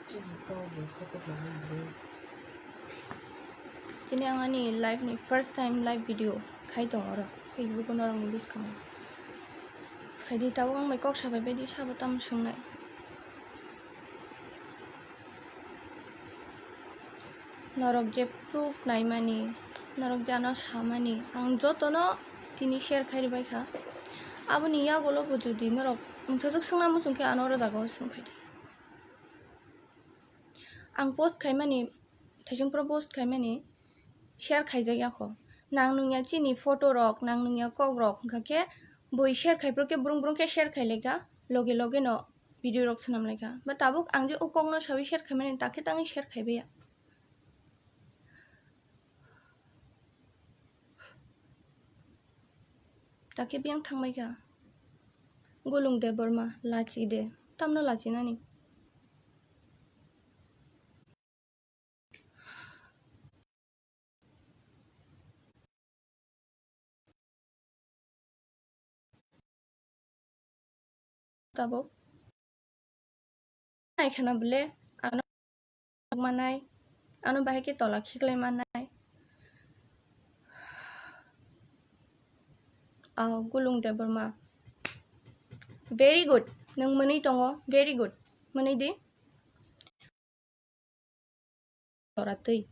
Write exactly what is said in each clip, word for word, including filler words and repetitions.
Chini ang ani live ni first time live video khai tong oro Facebook o norok ni bwskango. Phaidi tabuk ang bai kok sabai baidi sabo tamo swngnai. Norok je proof naimani, norok je ano samani, ang jotono tini share khai rwbaikha. Aboni yagulo bo jodi norok mungsajwk swngna muchungkhe ano oro jagao swng phaidi. Ang post khaimani, Thaisungphuru post khaimani share khaijak yakho. Nang nungya chini photo rok, nang nungya kok rok, hwnkha khe bui share khai phuru khe brung brung khe share khai laika, loge loge no video rok swnam laika. Ba tabuk ang je o kok no sawi share khaimani, takhe tangwi share khai baiya. Takhe biyang thangbai kha. Gulung Debbarma, lachi de. Tamno lachinani? Tabuk naikhana bole ano manai, ano bahai khe tola khiklai manai. Aw, Gulung Debbarma, very good, nwng mwnwi tongo, very good, mwnwi di. Tora twi.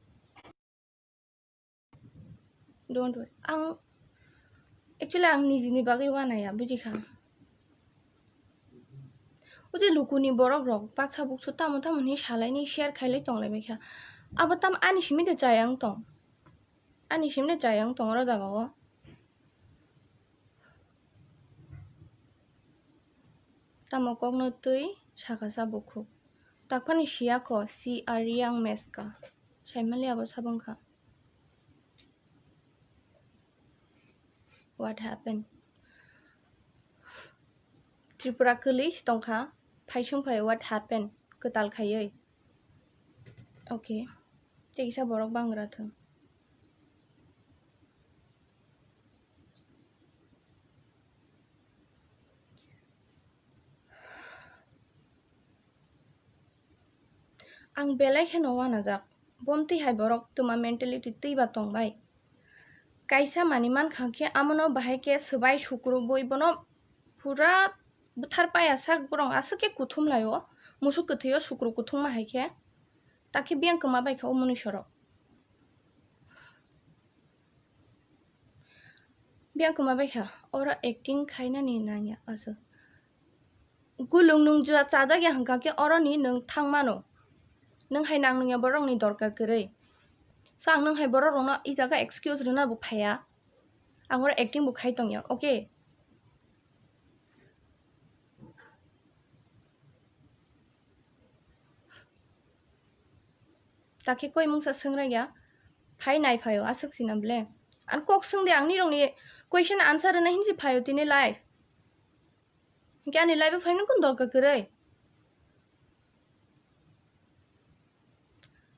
Don't worry. Ang, actually, ang nijini bagwi wanaya, bujikha. Udi lukuni borok rok baksa buksu tamo tamo hinwi salaini share khailai tonglai baikha. Abo tam ani simi de chayang tong. Ani simi de chayang tong oro jagao. Tamo kokno twi sakha sa bukhuk. Takphani siya kho, si a riyang meska. Saimali abo sabong kha. What happened? Tripura kwlwi si tongkha, phaisung phai what happened? Kwtal khaiwi. Okay. Tei kisa borok bangra thung. Ang belai kheno wanajak. Bomtwi hai borok twma mentality twiba tongbai. Kaisa manwi mankha khe amono bahai khe swbai sukrubwi bono pura bwthar paya sak borok aswk khe kuthum laio. Musuk kwthwio sukru kuthum ma hai khe. Takhe biyang kwma baikha o mwnwi sorok. Biyang kwma baikha, oro acting khainani nangya aswk. Gulung nwng jua chajak ya hwnkha khe oroni nwng thangmano. Nwng hai nang nungya borokni dorkar kwrwi. So ang nwng hai borok rokno i jaga excuse rwna bo phaiya. Ang oro acting bo khai tongya, okay? Takhe koi mungsa swngraiya, phai nai phaio, aswk sina bole. Ang kok swngdi, ang nirokni question answer rwna hinsi phaio tini live. Hinkhe ani live o phaimani kun dorkar kwrwi?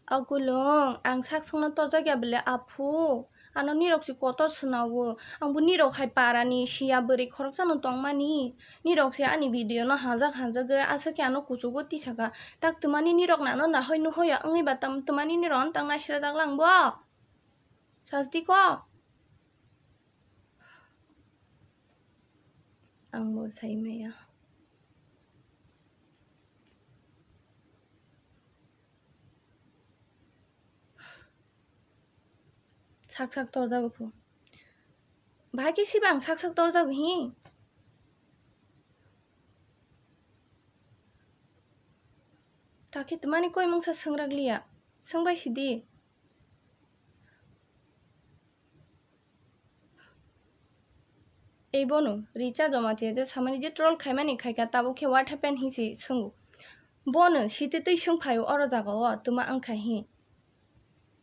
O Gulung, ang sak songno torjak ya bole, aphu. Ano nirok si kotor swnao. Ang bo nirok hai parani siya bwrwi khoroksano tongmani. Nirok se ani video no hajak hajagwi aswk khe ano kuchugo tisaka. Tak twmani nirok nano nahoi nuhoi ya wngwi ba tam twmani nirok ano tang naisirajak lang bo. Sajdi ko. Ang bo sai maya. Sak sak torjago phu. Bahai khe siba ang sak sak torjago hi. Takhe twmani koi mungsa swngrak liya. Swngbai sidi. Ei bono Richa Jamatia je samani je troll khaimani khaikha, tabuk khe what happened hinsi swngo. Bono sititwi swngphaio oro jagao twma wngkha hi.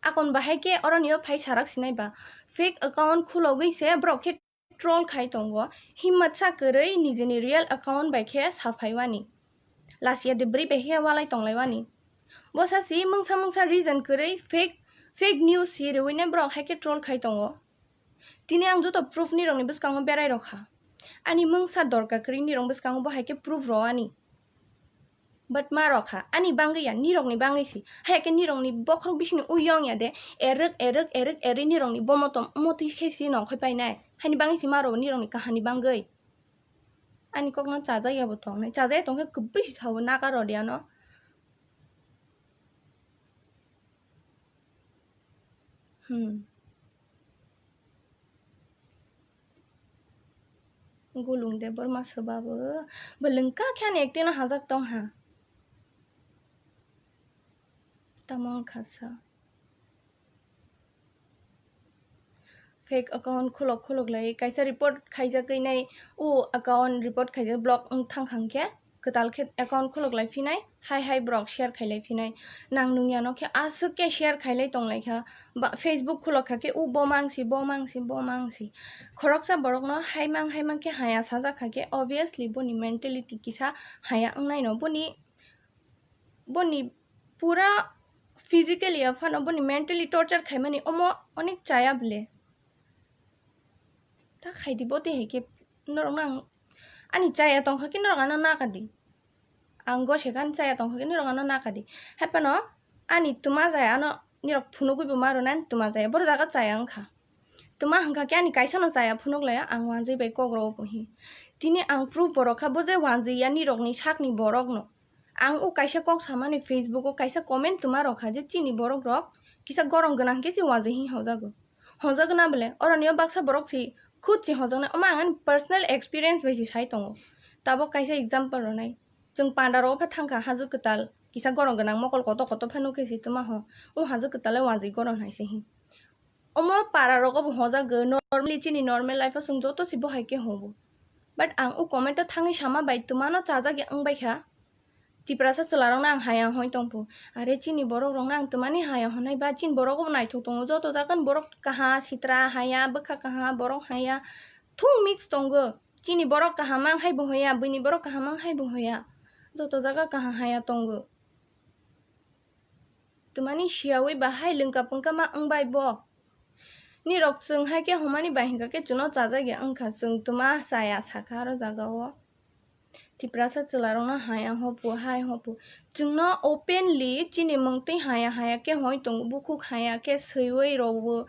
Akon bahai khe oronio phai sarak sinai ba. Fake account khulogwi se borok khe troll khai tongo. Himmatsa kwrwi nijini real account bai khe saphaiwani. Lasia de bwrwi bai khe walai tonglaiwani. Bosa si mungsa mungsa reason kwrwi fake, fake news si rwui ne borok hai khe troll khai tongo. Tini ang joto proof ni rokni bwskango berai rokha. Ani mungsa dorkar kwrwi ni rok bwskango bo hai khe proof rw ani. But ma rok kha, ani bangwi ya, nirokni bangwi si. Haya khe nirokni bokhorok bisingni uyong ya de, erwk, erwk, erwk, erwi nirokni bomotom, omo twi khe si nongkhoi painai. Haini bangwi si ma rok nirokni kahani bangwi. Ani kokno chajak ya bo tongnai. Chajak ya tongkhe kwbwi si sao naga rodiano. Hmm. Gulung Debbarma swba bo. Bo lengka khe ani acting no hajak tong ha. Tamo wngkha sa. Fake account khulok khulok lai. Kaisa report khaijak nai. O account report khaijak, block wng thang kha hwnkhe. Kwtal khe account khulok lai phinai, hai hai borok share khai lai phinai. Nang nung ya no khe aswk khe share khai lai tong lai kha. Ba, Facebook khulok kha khe, "O bo mang si, bo mang si, bo mang si." Khoroksa borok no hai mang, hai mang khe haya sajak kha khe, obviously boni mentality kisa haya wng nai no. Boni, boni pura physically ya phano boni mentally torture khai mani omo onek chaya bole. Ta khai di bo tei hai khe norok no ang ani chaya tong kha khe norok ano na ka di. Ang go se kha ani chaya tong kha khe norok ano na ka di. Hai phano ani twma jaya ano nirok phunugwi bo ma rw nai ani twma jaya. Boro jaga chaya wng kha. Twma hwn kha khe ani kaisa no chaya phunuk laya ang wanjwi bai kok rw o bo hi. Tini ang proof bo rw kha bo je wanjwi ya nirok ni sak ni borok no. Ang o kaisa kok samani Facebook o kaisa comment twma rok kha je chini borok rok kisa gorong gwnang khe se wanjwi hi hojago. Hojago na bole, oroni o baksa borok si khud si hojaknai, omo ang ani personal experience bai si sai tongo. Tabok kaisa example ronai, chwng panda rogo pha thangkha hajo kwtal, kisa gorong gwnang mokol kotor kotor pha nukhe si twma ho, o hajo kwtal le wanjwi gorong hai se hi. Omo para rogo bo hojago, normally chini normal life o chwng joto si bo hai khe hobo. But ang o comment o thangwi sama bai twma no chajak ya wng bai kha. Tiprasa chwlarokno ang haya hoi tongphu. Are chini borokrokno ang twmani haya honai ba chini borok bo naithok tongo. Joto jagan borok kaha, sitra haya, bwkha kaha, borok haya. Thung mix tongo. Chini borok kaham ang hai bo hoya, buini borok kaham ang hai bo hoya. Joto jaga kaha haya tongo. Twmani siyawi bahai lwngka pungka ma wngbai bo. Nirok chwng hai khe homani bai hwnkha khe chwngno chajak ya wngkha, chwng twma chaya sakha aro jaga o. Tiprasa chwlarokno haya hopu, hai hopu. Chwngno openly chini mungtwi haya haya khe hoi tongo, bukhuk haya khe swiwi rwo,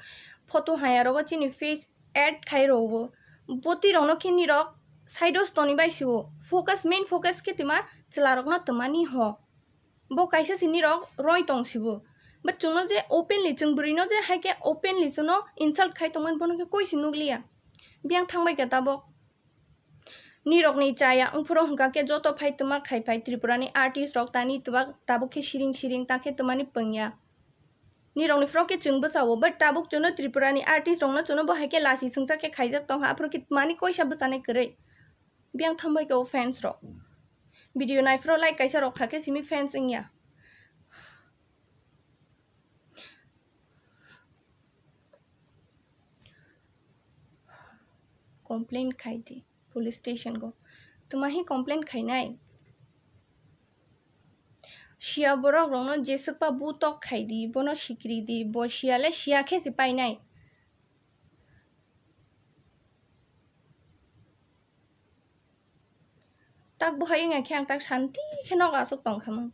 photo haya rogo chini face add khai rwo. Bwtwi rokno khe nirok side o stoni bai siwo. Focus, main focus khe twma chwlarokno twmani ho. Bo kaisa si nirok roi tong sibo. But chwngno je openly, chwng bwrwino je hai khe openly chwngno insult khai tongmani bono khe koi si nukliya. Biyang thangbai khe tabok. Nirokni chaya wngphuru hwnkha khe joto phai twma khai phai Tripura ni artist rok tani twbak tabuk khe siring siring ta khe twmani pwngya. Nirokni phuru khe chwng bwsao, but tabuk chwngno Tripura ni artist rokno chwngno bo hai khe lasi swngchak khe khaijak tongkha, aphuru khe twmani koisa bwchanai kwrwi. Biyang thangbai khe o fans rok. Video naiphuru like kaisa rok kha khe simi fans wngya. Complain khai di police station go. Twma hi complain khainai? Siya borok rokno jeswkpa butok khai di, bono sikiri di, bo siya le siya khe se painai. Tak bo hai wngya khe ang tak shanti khe nogo aswk tong kha mung.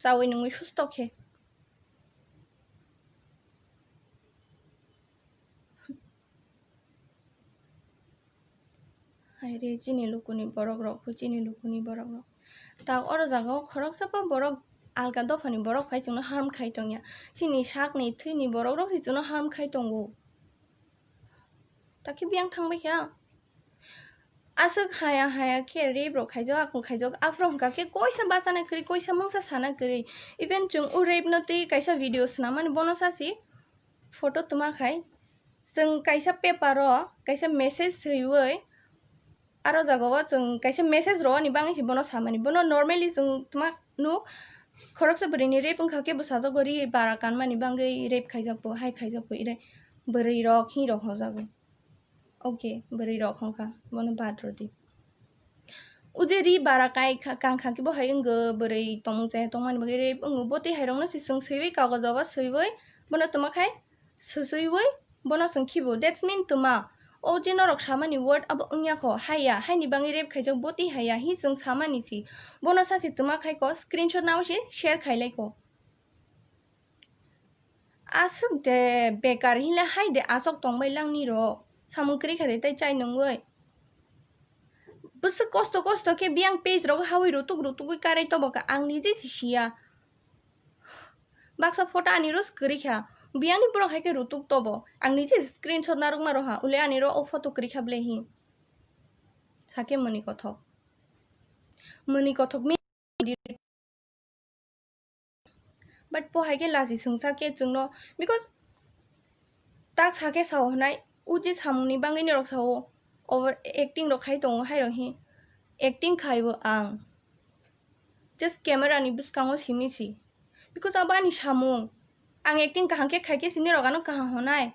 Chawi nungwi susto khe. Hai re, chini lukuni borok rok, chini lukuni borok rok. Tak oro jaga o khoroksa pa borok alga dophani borok phai chwngno harm khai tongya. Chini sakni thwini borok rok se chwngno harm khai tongo. Takhe biyang thangbai kha. Aswk haya haya khe rape rok khaijak, akung khaijak, aphuru hwnkha khe koisa bachana kwrwi, koisa mungsa sana kwrwi. Even chwng o rape no twi kaisa video swnamani bono sasi photo twma khai. Chwng kaisa paper o kaisa message swiwi aro jaga o chwng kaisa message rwani bagwi se bono samani. Bono normally chwng twma nuk khoroksa bwrwini rape wngkha khe bwsajago ri bara kanmani bagwi rape khaijakbo, hai khaijakbo, ire bwrwi rok hi rok hojago. Okay, bwrwi rok hongkha, bono bad rwdi. O je ri bara kai kha, kang kha khe bo hai wngw bwrwi tongmung chaya tongmani bagwi rape wngw, bo tei hai rokno se chwng swiwi kagojo o swiwi bono twma khai swswiwi bono chwng khibo. That's mean twma. O je norok samani word abo wngya kho, haiya, haini bagwi rape khaijak, boti haiya, hi chwng samani si. Bono sachi twma khai kho, screenshot nao se share khai lai kho. Aswk de bekar hinle hai de aswk tongbai lang nirok. Samung kwrwi kha de tei chai nungwi. Bwswk kosto kosto khe biyang page rogo hawi rutuk rutugwi karai tobo kha, ang nije si siya. Baksa photo ani ro kwrwi kha. Biyangni borok hai khe rutuk tobo. Ang nije screenshot narwkma roha. Ule ani ro o photo kwrwi kha ble hi. Sakhe mani kothok. Mani kothok mi. But po hai khe lachi sungsa khe chwngno, because tak sa khe sao hwnai, u je samungni bagwi norok sao, over acting rok khai tongo, hai rok hi acting khai bo ang just camera ni bwskango simi si, because abo ani samung, ang acting kaham khe khai khe si norok ano kaham hwnai.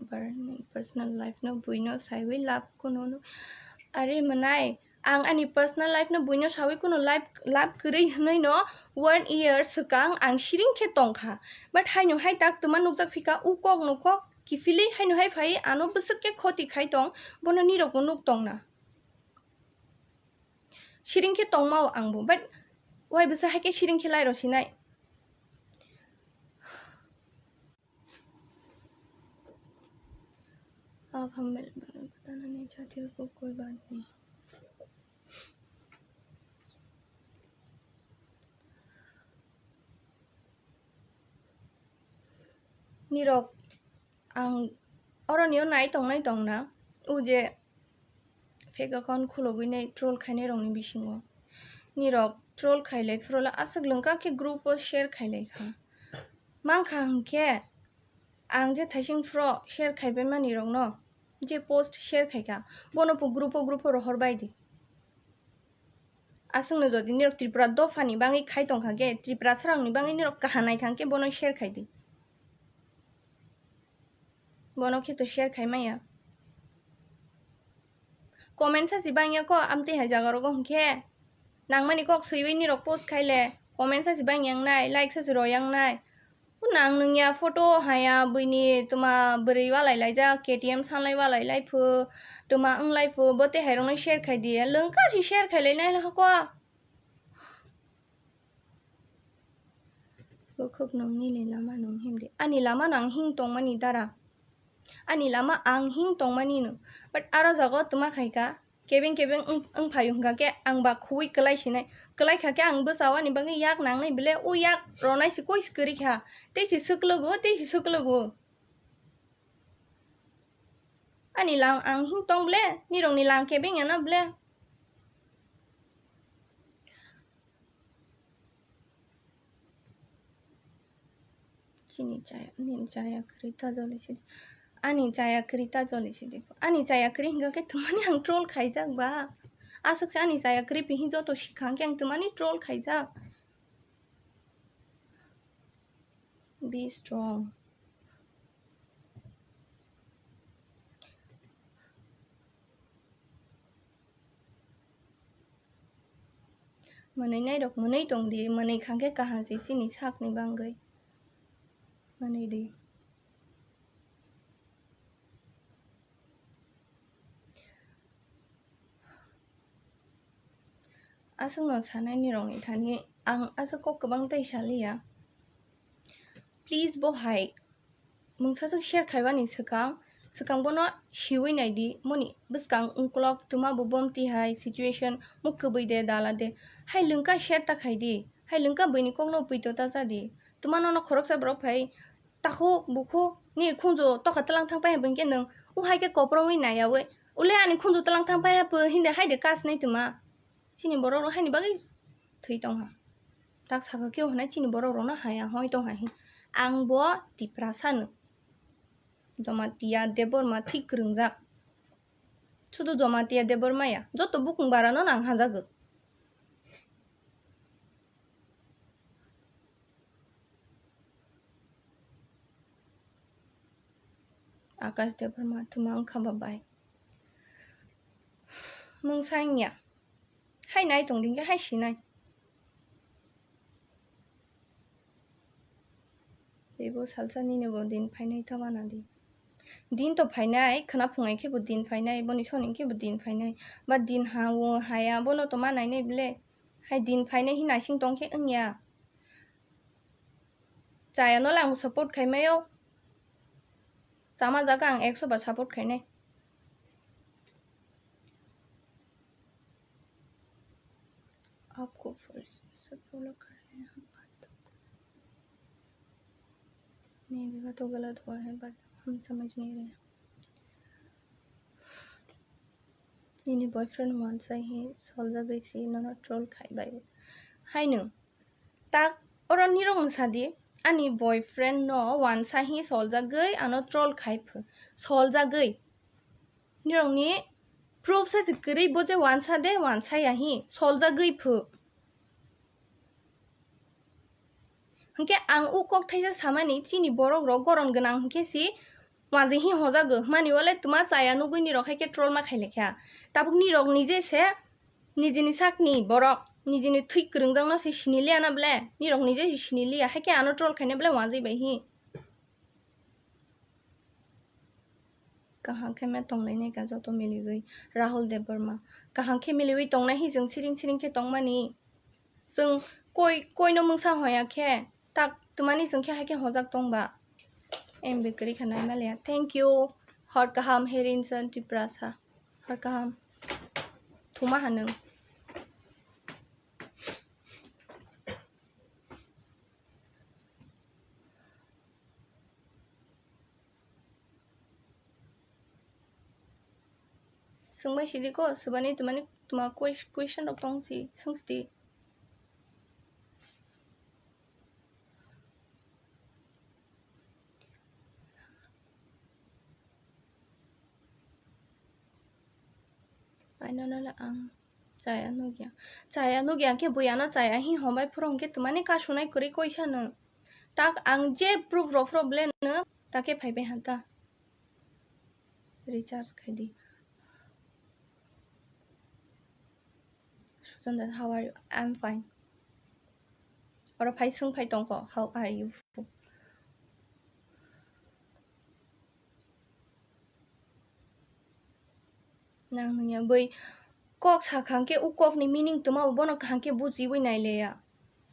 Barani personal life no buino saiwi love kuno no. Are mwnai, ang ani personal life no buino sawi kuno life, love kwrwi hwnwi no one year swkang ang siring khe tongkha. But haino hai tak twma nukjak phika, u kok no kok kiphilwi haino hai phai ano bwswk khe khoti khai tong, bono nirok bo nuk tong na. Siring khe tongmao angbo, but wai bwsa hai khe siring khe lai rw sinai. Ab hum mil, pata nahi chahte ho koi baat nahi. Nirok ang oro nio nai tong nai tong na, u je fake account khulogwi nai troll khainai rokni bisingo. Nirok troll khailai phuru le aswk lwngkha khe group o share khailai kha. Mankha hwnkhe ang je thaising phuru share khaibai mani rokno je post share khaikha, bono bo group o, group o rohor bai di. Aswkno jodi nirok Tripura dophani bagwi khai tongkha khe, Tripura srangni bagwi nirok kaha naikha khe bono share khai di. Bono khe to share khai maya. Comment sachi bangya ko amtwi hai jaga rogo hwnkhe. Nangmani kok swiwi nirok post khaile comment sachi bangya wngnai, like sachi roya wngnai. Nang nungya photo haya buini tuma bwrwi walai laijak, K T M sanlai walai laiphu, tuma wnglai phu, bo tei hairokno share khai di. Lwngkha si share khai lainai hako. Bukhuk nung nini lama nung himdi. Ani lama nang hing tongmani dara. Ani lama ang hing tongmani no. But aro jago tuma khaika. Kebeng kebeng wng, wng phaio hwnkha khe ang ba khuwi kwlai sinai. Kwlai kha khe ang bwsao ani bagwi yak nangnai bile, o yak ronai se koi se kwrwi kha. Tei se swklugo, tei se swklugo. Ani lang ang hing tong ble, nirokni lang kebeng ya na ble. Chini chaya, nini chaya kwrwi ta joli sidi. Ani chaya kwrwi ta joli sidi. Ani chaya kwrwi hwnkha khe twmani ang troll khaijak ba. Aswk se ani chaya kwrwi pihi joto sikha hwnkhe ang twmani troll khaijak. Be strong. Mwnwi nairok mwnwi tong di, mwnwi kha khe kaham se chini sakni bagwi. Mwnwi di. Aswkno sanai nirokni thani ang aswk kok kwbang tei saliya. Please bo hai mungsa swk share khaibani swkang, swkang bono siwi naidi, moni bwskang ungkulok twma bo bomti hai situation muk kwbwi de dala de. Hai lwngka share ta khaidi, hai lwngka buini kokno puito ta chadi. Twma nono khoroksa borok phai takhuk bukhuk ni khunju tokha twlang thang pai hwnkhe nwng u hai khe koprongwi naiyawi ule ani khunju twlang thang pai hapho hinde hai de kasnai twma. Chini borok rok haini bagwi thwi tongha. Tak saka khe hwnai chini borok rokno haya hoi tongha hi. Ang bo Tiprasa no. Jamatia Debbarma thik kwrwngjak. Sudu Jamatia Debbarma ya. Joto bukung bara no nang hajago. Akash Debbarma thuma wngkha ba bai. Mungsa wngya. Hai nai tong dingkhe hai sinai. bo salsa nini bo din phainai ta wana di. Din to phainai, khwna phungai khe bo din phainai, boni soni khe bo din phainai. Ba din ha o haya, bono to ma nainai ble. Hai din phainai hi naising tong khe wngya. Chaya no le ang support khai maio. Chama jaga ang ekso ba support khainai. आपको फर्स्ट से फॉलो कर रहे हैं हम आज तक। नहीं देखा तो गलत हुआ है, but हम समझ नहीं रहे। Nini boyfriend wansa hi soljagwi si nono troll khai bai. Hai nwng. Tak oro nirok wngsa di, ani boyfriend no wansa hi soljagwi ano troll khai phu. Soljagwi. Nirokni proof sa se kwrwi bo je wansa de, wansa ya hi soljagwi phu. Hwnkhe ang o kok thaisa samani chini borok rok goron gwnang hwnkhe si wanjwi hi hojago hwnmani wale twma chaya nugwi nirok hai khe troll ma khailekha. Tabuk nirok nije se nijini sakni borok nijini thwi kwrwngjakno se siniliya na ble? Nirok nije se siniliya hai khe ano troll khaina ble wanjwi bai hi. Kaham khe me tonglainai ka joto miligwi. Rahul Debbarma. Kaham khe miliwi tongnai hi chwng siring siring khe tongmani. Chwng koi, koino mungsa hoya khe, tak twmani chwng khe hai khe hojak tong ba. M B kwrwi kha nai maliya. Thank you. Hor kaham Herinson Tiprasa. Hor kaham. Thuma ha nwng. Swngbai sidi ko, swbani twmani twma ques-, question rok tong si, swng sidi. Paino no le ang chaya nugya. Chaya nugya khe bui ano chaya hi hombai phuru hwnkhe twmani kasunai kwrwi koisa no. Tak ang je proof rok phuru ble no ta khe phaibai ha ta. Recharge khai di. Suchan da, how are you? I'm fine. Oro phai swng phai tongkho, how are you? Nang nungya bui kok sakha hwnkhe o kokni meaning twma bo bono kaham khe bujiwi naileya.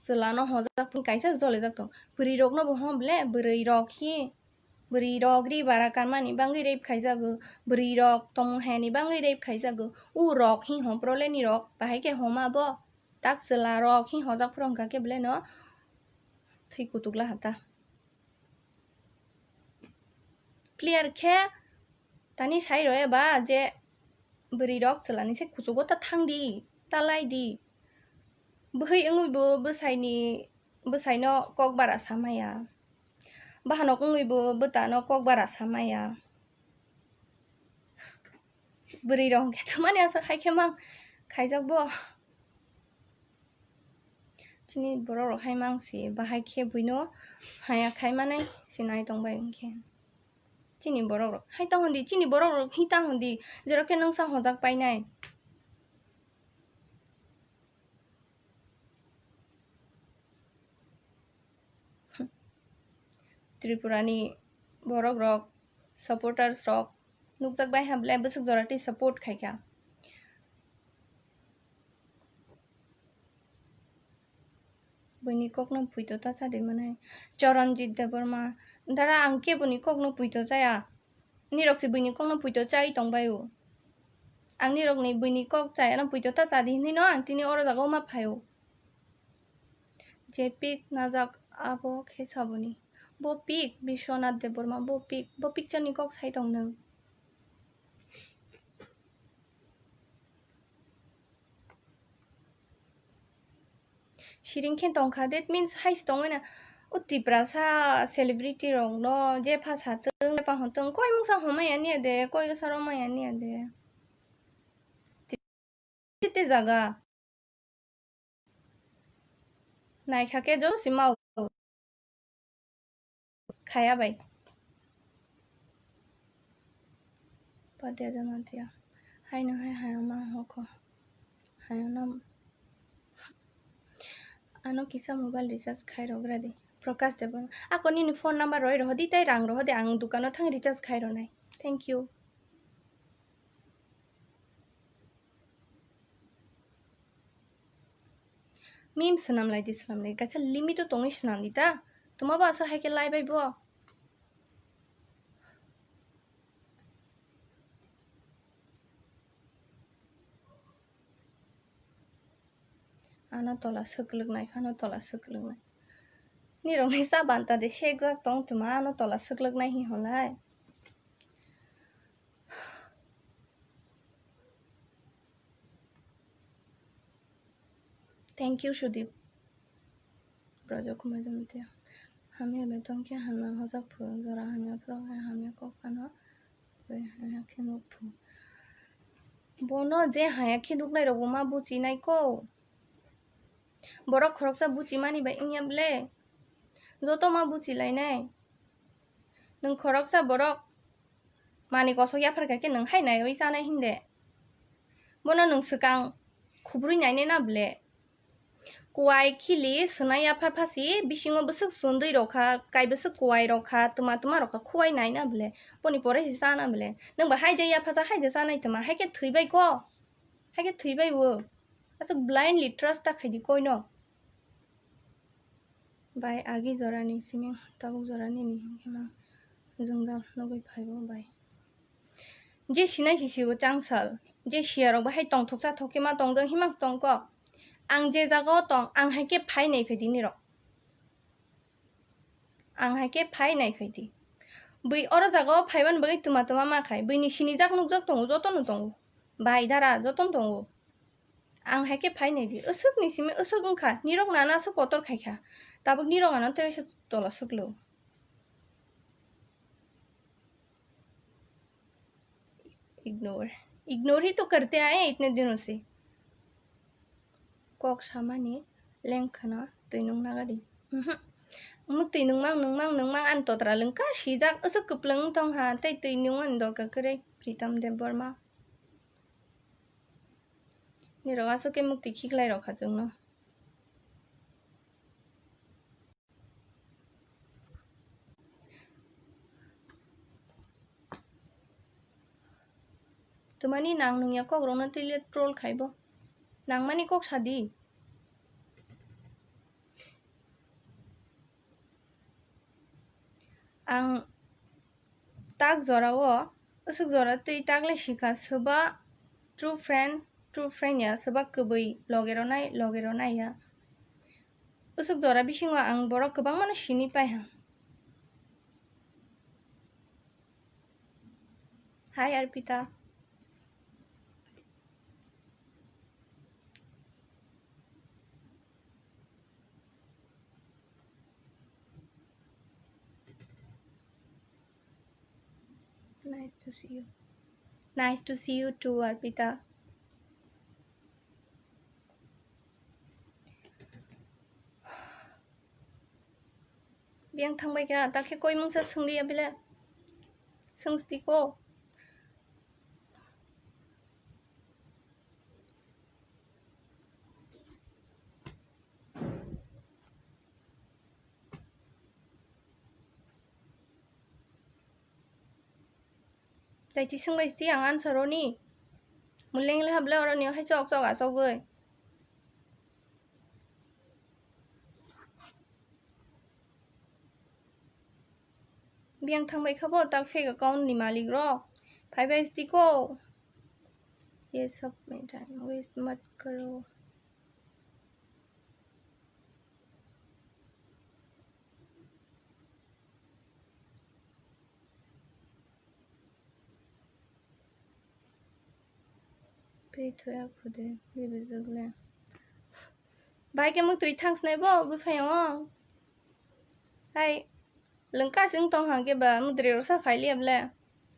Chwla no hojak phung kaisa jolijak tong. Bwrwi rok no bo hom ble, bwrwi rok hi. Bwrwi rok ri bara kanmani bangwi rape khaijago, bwrwi rok tongmung hayani bangwi rape khaijago, u rok hi hom prole ni rok bahai khe homa bo, tak chwla rok hi hojak phuru hwnkha khe belai no thwi kutuk la hata. Clear khe tani sai rw eba je bwrwi rok chwla ni se kuchugo ta thang di, ta lai di. Bwhwi wngwi bo bwsai ni, bwsai no kok bara sa maya. Bahanok wngwi bo bwta no kok bara sa maya. Bwrwi rok hwnkhe twmani aswk hai khe mang khaijak bo. Chini borok rok hai mang si bahai khe buino haya khai manai si nai tong bai hwnkhe. Chini borok rok hai tang hwn di, chini borok rok hi tang hwn di, jerok khe nwng sa hojak painai. Tripura ni borok rok, supporters rok nukjak bai ha belai bwswk jora tei support khai kha. Buini kokno puito ta cha di manai. Charanjit Debbarma, dara ang keboni kokno puito chaya. Nirok se buini kokno puito chai tong bai o. Ang nirokni buini kok chayano puito ta cha di hinwi no ang tini oro jaga o ma phai o. Je pik najak abo khe saboni. Bo pik Biswanath Debbarma, bo pik, bo picture ni kok sai tong nwng. Siring khe tongkha, that means hai se tongmani. O Tiprasa celebrity rok no je pha sa tong, je pha hwn tong, koi mungsa hwn maya niya de, koi bwsa rw maya niya de. Tei jaga naikha khe joto se mau. Khaya bai. Padia jama dia. Hai no hai hai ma hoko. Hai no. Ano kisa mobile recharge khai rok gra di. Prakash Debbarma. Ako nini phone number roi rohodi tei rang rohodi, ang dukano thang recharge khai ronai. Thank you. Meme swnam lai di, swnam lai. Kaisa limit o tongwi swnam di ta. Tuma bo asa hai khe lai bai bo. Ano tola swklwknai, phano tola swklwknai. Nirokni sa banta de sekjak tong tuma, ano tola swklwknai hi hwnlai. Thank you, Sudip. Brajo Kumar Jamatia. Hamya betong khe hamya hojak phu, jora hamya phuru hai hamya kok phano. Bai haya khe nuk phu. Bono je haya khe nuknai rok bo ma buchi nai ko. Borok khoroksa buchi mani bai wngya ble. Joto ma buchi lai nai. Nwng khoroksa borok mani kosok yaphar kha khe nwng hai naiwi chanai hinde. Bono nwng swkang khubrwi nainai na ble. Kuwai khili swnai yaphar phasi bisingo bwswk sundwi rok kha, kai bwswk kuwai rok kha, twma twma rok kha, khuwai nai na ble. Boni pore se chana ble. Nwng bo hai je yaphar cha hai je chanai twma, hai khe thwi bai ko. Hai khe thwi bai o. Aswk blindly trust ta khai di koino. Bai agi jorani simi tabuk jorani ni himkhe mang jwngjal nugwi phaibo bai. Je sinai si sibo changsal, je siya rok bahai tongthok chathok khe ma tongjak himang tongkok. Ang je jaga o tong, ang hai khe phai nai phai di nirok. Ang hai khe phai nai phai di. Bui oro jaga o phaiban bagwi twma twma ma khai. Bui ni sinijak nukjak tongo, joto no tongo. Bai dara joto no tongo. Ang hai khe phai nai di. Aswk ni simi aswk wngkha. Nirok nana aswk kotor khai kha. Tabuk nirok ano tei waisa tola swklo. Ignore. Ignore hi to karte aaye itne dino se. Kok samani lengkhana twi nung nagadi. Mhm. Muk twi nungmang, nungmang, nungmang, ani totra lengkha sijak, aswk kwplwng wng tong ha, tei twi nungmani dorkar kwrwi, Pritam Debbarma. Nirok aswk khe muk twi khiklai rok kha chwngno. Twmani nang nungya kok rokno twi le troll khai bo. Nangmani kok sa di. Ang tak jora o, aswk jora twi tak le sikha, swba true friend, true friend ya, swba kwbwi loge ronai, loge ronai ya. Aswk jora bisingo ang borok kwbangma no sini pai ha. Hi, Arpita. Nice to see you. Nice to see you too, Arpita. Biyang thangbai kha, ta khe koi mungsa swngli ya bile? Swngsti ko. Tei tising bai ti ang answer roni. Muleng le hable oroni hai chok chok achogoi. Biyang thangbai kha bo tak fake account ni malik rok. Phai bai tiko. Ye sab mein time waste mat karo. Pei thoya khude, bibijak le. Bai khe muk twi thangs nai bo, bwphai o. Hai, lengka sing tong hang khe ba, muk twi rok sa khai liya ble.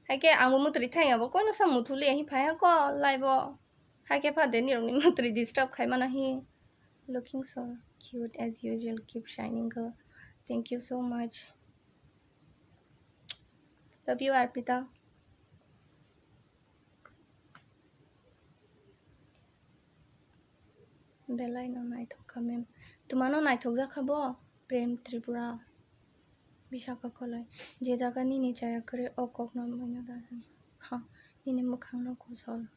Hai khe ang bo muk twi thang ya bo, koino sa muthu liya hi phai ha ko, lai bo. Hai khe pha de nirok ni muk twi disturb khai mana hi. Looking so cute as usual, keep shining girl. Thank you so much. Love you, Arpita. Belai no naithok kha mem. Twmano naithok jak kha bo? Prem Tripura, Vishaka Kolai. Je jaga nini chaya kwrwi o kokno manya da jani. Ha, nini mwkhangno kosol.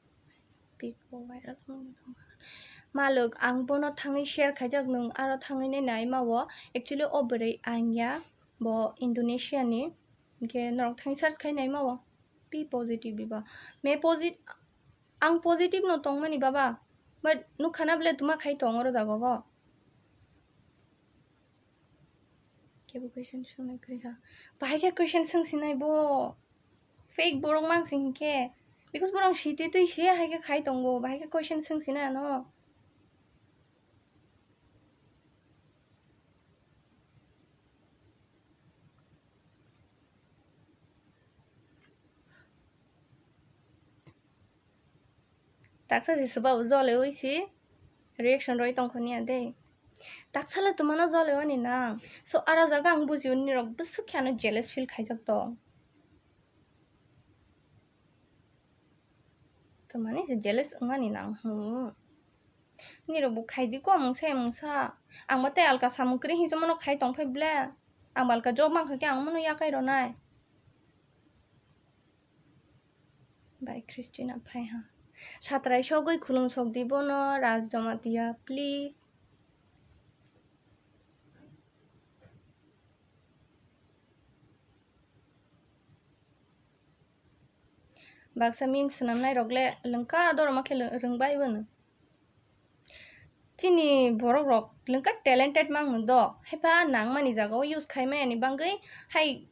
Pic bo viral wngwi tongkha. Malwk, ang bono thangwi share khaijak, nwng aro thangwi nai nai ma o. Actually, o bwrwi ang ya, bo Indonesia ni. Hinkhe norok thangwi search khai nai ma o. P positive biba. Me posit-, ang positive no tongmani baba. But nukha na bwle tuma khai tong oro jaga o. Kebo question swngnai kwrwi ha. Bahai khe question swngsinai bo. Fake borok mang sing khe. Because borok siti twi se hai khe khai tongo. Bahai khe question swngsinai ano. Taksa se swbao jole oi si reaction roi tongkho niya de. Taksala twmano jole oni nang. So aro jaga ang bujio nirok bwswk khe ano jealous feel khaijak tong. Twmani se jealous wngmani nang hwn. Nirok bo khaidi ko mungsa mungsa. Ang bo tei alka samung kwrwi hinsa mano khai tongphai ble. Ang bo alka job mankha khe ang mano yakai ronai. Bai Christina phai ha. Satrai sogwi khulum sok di bono Raj Jamatia, please. Baksa meme swnamnai rok le lwngka dorma khe lw-, rwngbai bono. Chini borok rok lwngka talented mang do, haipa nangmani jaga o use khai maya ni bangwi hai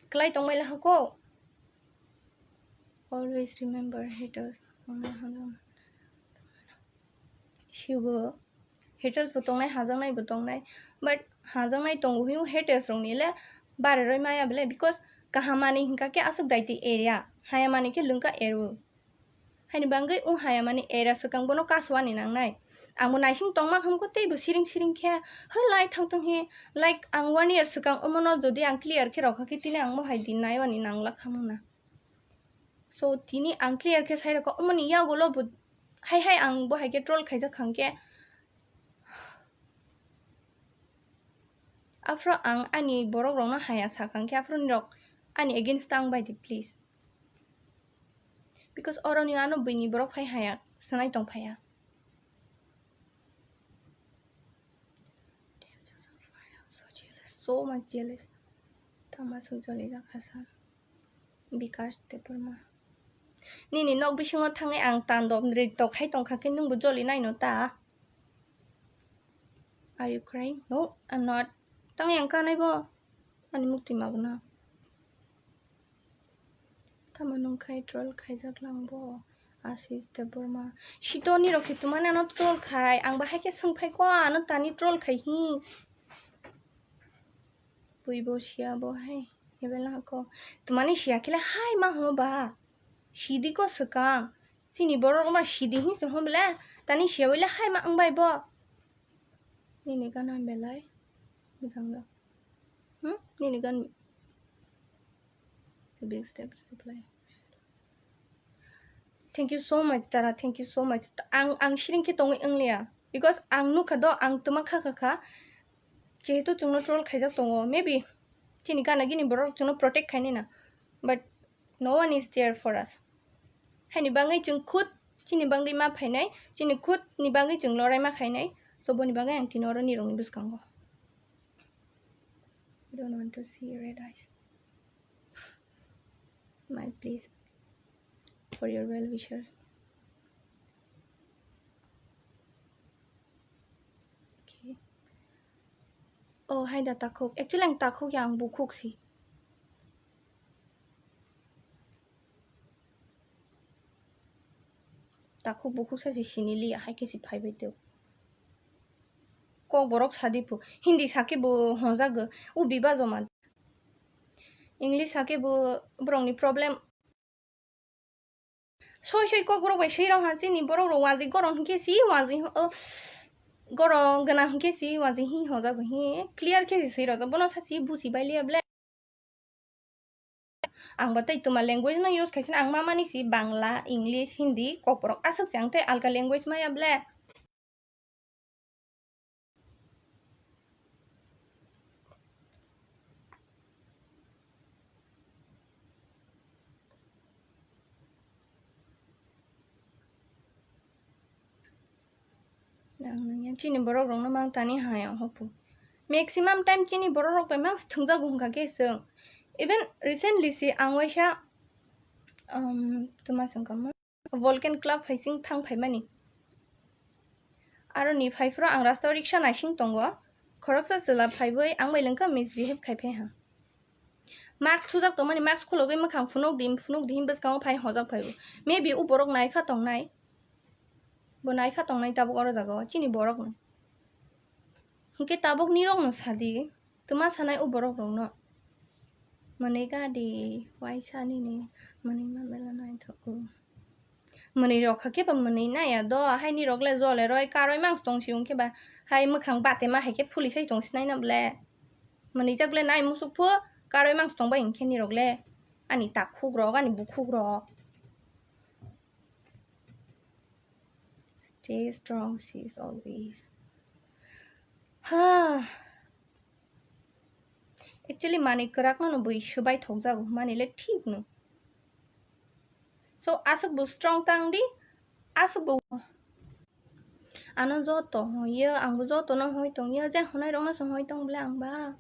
klai tongbai lahako. Always remember haters. Sibo haters bo tongnai, hajaknai bo tongnai, but hajaknai tongo hino haters rokni le bareroi maya bele, because kaham manwi hinkha khe aswk daiti area, haya manwi khe lwngka ero. Haini bangwi wng haya manwi area swkang bono kaswani nangnai. Ang bo naising tongma khamkho tei bo siring siring khe, "Hwlai thang thang he, like ang one year swkang omono jodi ang clear khe rokha khe tini ang mohai din naiwani nangla khamung na." So tini ang clear khe sai rokha, omoni yagulo bo hai hai ang bo hai khe troll khaijak khang khe. Aphro ang ani borok rokno haya sakang khe, aphro nirok ani against tang bai di, please. Because oro ni ano buini borok phai haya sanai tong phaya. So jealous, so much jealous. Tama sujoli jakha sa. Bikash Debbarma. Nini nok bisingo thangwi ang tando nrito khai tongkha khe nwngbo joli naino ta? Are you crying? No, I'm not. Tang yang kanai bo. Ani mukti mabu na. Tamo nung khai troll khaijak lang bo. Ashish Debbarma. Sito nirok si tumani ano troll khai. Ang bahai khe swngphai ko ano tani troll khai hi. Bui bo siya bo hai. Ebel na ko. Tumani siya khe le hai ma hwngo ba. Sidi ko swkang. Chini borok ma sidi hi se hwn bele. Tani siya bele hai ma wng bai bo. Nini gana belai. Bujang da. Hmm? Nini gan. It's a big step to reply. Thank you so much, Tara. Thank you so much. Ang, ang siring khe tongwi wngliya. Because ang nukha do, ang twma kha kha kha. Jehetu chwngno troll khaijak tongo. Maybe chini gana gini borok chwngno protect khainai na. But no one is there for us. Haini bangwi chwng khud chini bangwi ma phainai, chini khud ni bangwi chwng lorai ma khainai. So boni bangwi ang tini oro nirokni bwskango. I don't want to see red eyes. Smile, please, for your well wishers. Okay. Oh, hai da takhuk. Actually, ang takhuk ya, ang bukhuk si. Takhuk bukhuk sa si sini li, hai khe si phai bai teo. Kok borok sadi phu. Hindi sa khe bo honjak go. U biba joma. English sa khe bo borok ni problem. Soi soi kok borok bai swi rok ha chini borok rok wanjwi gorong hinkhe si wanjwi, oh, gorong gwnang hinkhe si wanjwi hi honjak go hi clear khe si swi rok bono sa si buji bai liya ble. Ang bo tei twma language no use khaisano, ang ma mani si Bangla, English, Hindi, kokborok aswk se, ang tei alka language maya ble. Nang nangya chini borok rokno mang tani hai ang hopu. Maximum time chini borok rok bai mang thwngjago hwnkha khe chwng. Even recently si ang waisa, um, tuma songkamo Volcan Club hai sing thang phaimani. Aro ni phai phuru ang rasta o riksha naising tongo. Khoroksa chwla phaiwi ang bai lengkha misbehave khai phai ha. Mask sujak tongmani, mask khulogwi mwkhang phunuk di, phunuk di, him bwskango phai hojak phaibo. Maybe u borok naikha tongnai. Bo naikha tongnai tabuk oro jaga o, chini borok no. Hinkhe tabuk nirok no sadi, twma sanai u borok rok no. Mwnwi gadi, waisa nini, mwnwi ma bela naithok o. Mwnwi rok kha khe ba mwnwi naiya do, hai nirok le jole roi karoi mang tong si, hinkhe ba hai mwkhang bate ma hai khe phuli sai tong sinai na ble. Mwnwi jak le nai musuk phu, karoi mang tong bai hinkhe nirok le. Ani takhuk rok, ani bukhuk rok. Stay strong, sis, always. Ha. Actually, mani kwrak no bwi swbai thok jago, mani le thik no. So, aswk bo strong tang di, aswk bo. Ano joto hoyo, ang bo joto no hoi tong yo, je honai rok no se hoi tong ble ang ba.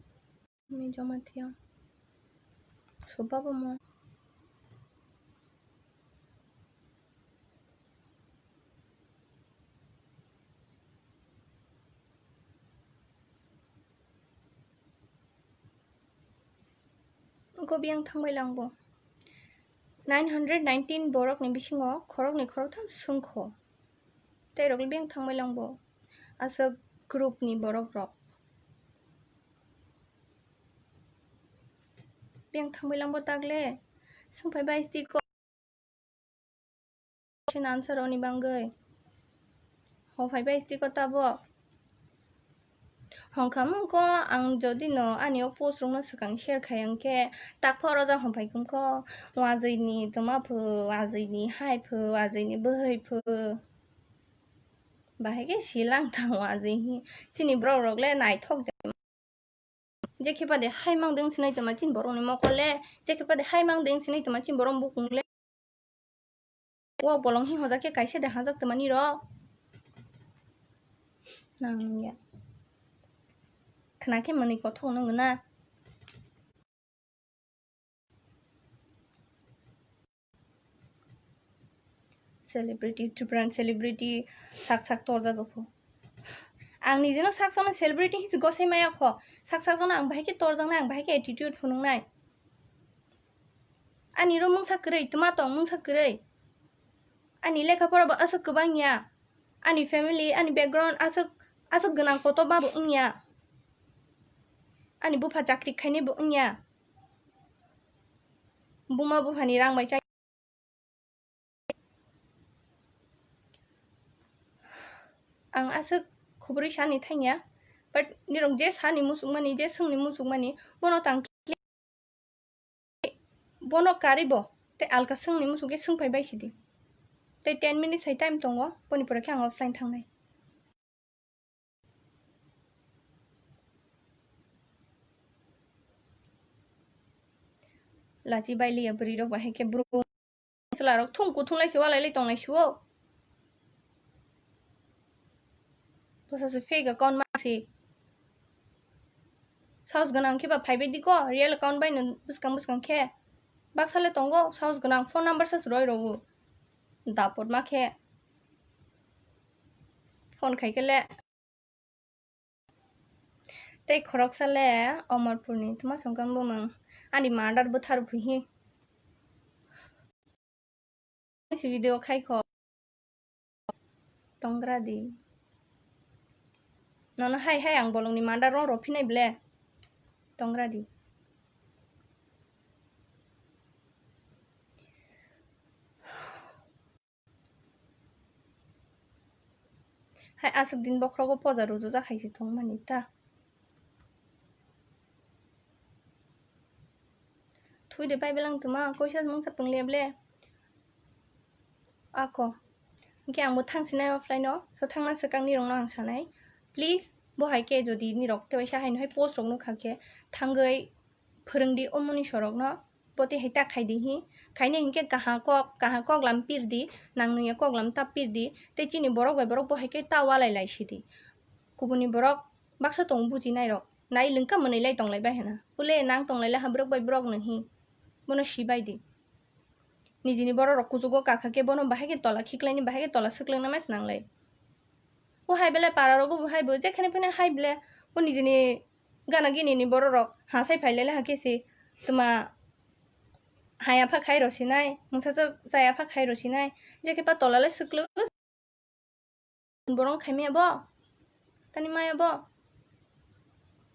Ni joma thia. Soba bo mo. Ko biyang thangbai lang bo. Nine hundred nineteen borok ni bisingo khorok ni khorok tham swngkho. Tei rok le biyang thangbai lang bo. Aswk group ni borok rok. Biyang thangbai lang bo tagle. Swngphai bai sti ko. Question answer oni bangwi. Ho phai bai sti ko tabo. Hongkha mungko ang jodi no ani o post rok no swkang share khai ang khe tak pho oro jang hongphai kung kho. Wajwi ni tuma pho, wajwi ni hai pho, wajwi ni bwhwi pho. Bahai khe silang thang wajwi hi. Chini borok rok le naithok de. Jekhe pade hai mang deng sinai tongma chini borok ni mokol le, jekhe pade hai mang deng sinai tongma chini borok bukung le. O bolong hi hojak khe kaisa de hajak tongmani rok. Nang ya. Khna khe mwnwi kothok nung na. Celebrity, Tripura ni celebrity sak sak torjak pho. Ang nijeno sak sakno celebrity hinwi gosai maya kho. Sak sak jano ang bahai khe torjaknai, ang bahai khe attitude phunuknai. Ani ro mungsa kwrwi, twma tong mungsa kwrwi. Ani lekha pora bo aswk kwbang ya. Ani family, ani background aswk, aswk gwnang kotor ba bo wngya. Ani bupha chakri khainai bo wngya. Buma buphani rang bai chai. Ang aswk khobori sani thangya, but nirok je sani muchukmani, je swngni muchukmani, bono tang bono karwi bo tei alka swngni muchuk khe swngphai bai sidi. Tei ten minutes hai time tongo, boni pore khe ang offline thangnai. Lachi bai liya bwrwi rok bahai khe bro. Chwla rok thung kuthung lai se walai lai tong lai se o. Bwsa se fake account ma se. Saos gwnang khe ba phai bai di ko, real account bai no bwskang bwskang khe. Baksa le tongo, saos gwnang phone number sa se roi rw o. Dapot ma khe. Phone khai khe le. Tei khoroksa le Omorpurni twma songkang bumung ani murder bwthar phi hi. Si video khai kho. Tongra di. Nono hai hai ang bolongni murder rong rw phinai ble. Tongra di. Hai aswk din bokhrogo poja rujujak hai se thwngmani ta. Thui de pai belang tuma koisa mungsa pung le ble. Ako. Hingke ang bo thang sinai offline o. So thangna swkang ni rong no ang sanai. Please bo hai ke jodi ni rok te waisa hai no hai post rok nukha khe thangwi phwrwng di o muni sorok no. poti hai ta khai di hi. Khainai hinkhe kaha kok, kaha kok lam pir di, nang nungya kok lam ta pir di, tei chini borok bai borok bo hai khe ta walai lai si di. Kubuni borok baksa tong bujinai rok, nai lengka mwnwi lai tong lai bai hana. Pule nang tong lai le ha borok bai borok no hi. Bono si bai di. Nijini borok rok kuchugo kakha khe bono bahai khe tola khiklai ni, bahai khe tola swklwng na mai swnang lai. O hai belai para rogo bo hai bo jekhane phene hai bele o nijini gana gini ni borok rok ha sai phai lai le ha khe se tuma haya pha khai ro sinai, mungsa cha-, chaya pha khai ro sinai, je khe pa tola le swklwk. Borok khai maya bo? Tani maya bo?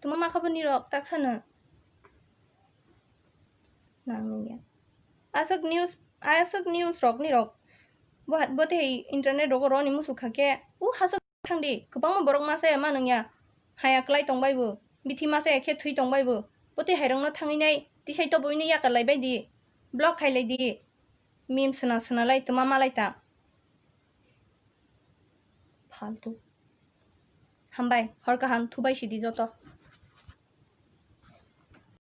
Tuma ma kha bo ni rok tak sano. Nang nung ya. Aswk news, aswk news rok ni rok. Bo, bo tei internet rogo roni musu kha khe. U haswk thang di. Kwbangma borok ma saya ma nung ya. Haya klai tong bai bo. Bithi ma saya khe thwi tong bai bo. Bo tei hai rok no thangwi nai. Tisai to boi no yakar lai bai di. Block khai lai di. Meme sna sna lai tuma malai ta. Faltu. Hambai, hor kaham thubai sidi joto.